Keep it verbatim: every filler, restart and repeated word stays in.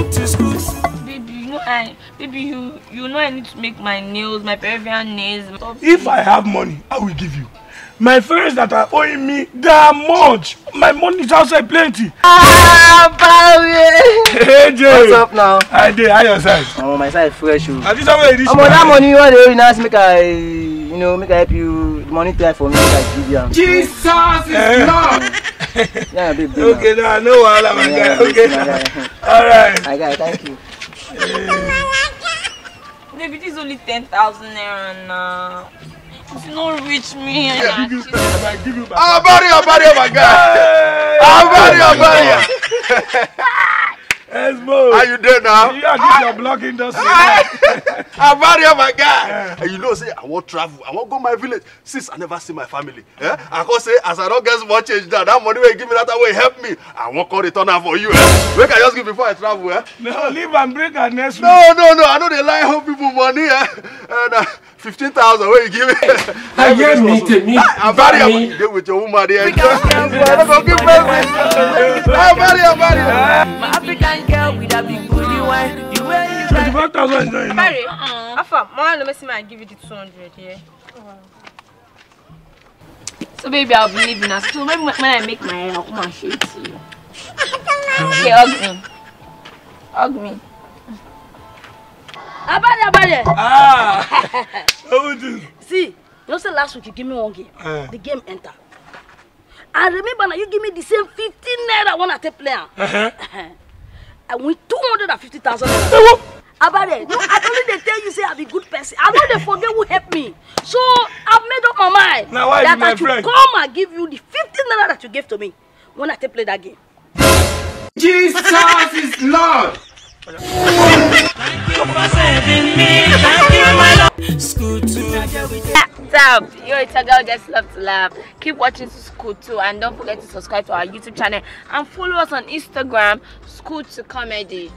Baby, you know I, baby, you, you know I need to make my nails, my Peruvian nails. If I have money, I will give you. My friends that are owing me, they are much. My money is outside plenty. Ah, Barry. Hey, Jay. What's up now? I dey, how your side? I'm on my side fresh, oh. At this time, this I'm on that money you want to now, make I, you know, make I help you. The money time for me, make I give you. Jesus is Lord. Yeah, babe, babe. Okay, now I know wahala, my guy. Okay. All right. My guy, thank you. Baby, this is only ten thousand naira now. If you don't reach me, yeah, I give you back. Abari, Abari, my guy. Abari, Abari. Esmo. How you doing now? You are just your blocking industry. Abari, my guy. Yeah. And you know, say, I want travel. I want go my village. Since I never see my family. Eh? I can say, as I don't get small change now, that money will give me that way help me. I won't call return am for you. Eh? Make I just give before I travel. Eh? No, leave and bring her next week. No, no, no. I know they lie how people money. Eh? And, uh, fifteen thousand where you give me. I hear me, take me. Abari, you dey with your woman there. I don't go give birth. Abari, Abari. My African girl with a big booty wine. The way you twenty-five thousand is not enough. Barry, uh-uh. Afa, Mama, no, me see me, I give you the two hundred, yeah. So, baby, I'll be leaving now. So, when, when I make my hair, I'll come and show it to you. Okay, hug me. Hug me. Abari, Abari. Ah! What would you? See, you know, say last week you give me one game. Eh. The game enter. I remember now you give me the same fifteen naira when I take play am. Uh-huh. I win two hundred and fifty thousand naira. Abare, no, I only dey tell you say I be good person. I no dey forget who help me. So I made up my mind that I should come and give you the fifteen naira that you gave to me when I take play that game. Jesus is Lord. Thank you for saving me. Thank you, my Lord. School two. Tap, tap. Yo, it's your girl, just love to laugh. Keep watching School two and don't forget to subscribe to our YouTube channel and follow us on Instagram, School two Comedy.